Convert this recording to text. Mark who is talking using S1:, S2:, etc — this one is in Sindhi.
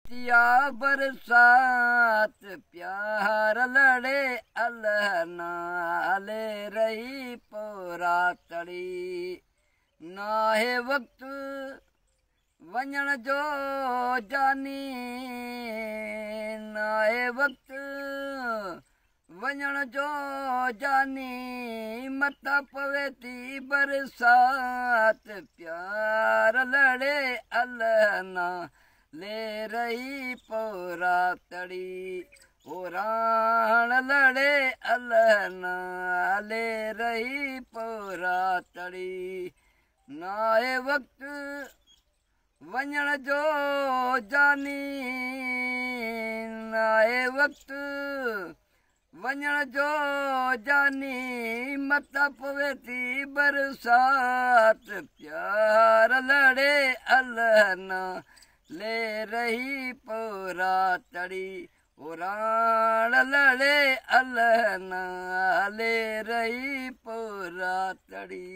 S1: ٿي برسات پيار لڙي الهه نالي رهي پوراتڙي. ناهي وقت وڃڻ جو جاني، ناهي وقت وڃڻ جو جاني، مٿان پوي ٿي برسات پيار لڙي الهه نالي رهي پوراتڙي. او راڻ لڙي الهه نالي رهي پوراتڙي. ناهي وقت وڃڻ جو جاني، ناهي وقت وڃڻ جو جاني، مٿان پوي ٿي برسات پيار لڙي الهه نالي رهي پوراتڙي. او راڻ لڙي الهه نالي رهي پوراتڙي.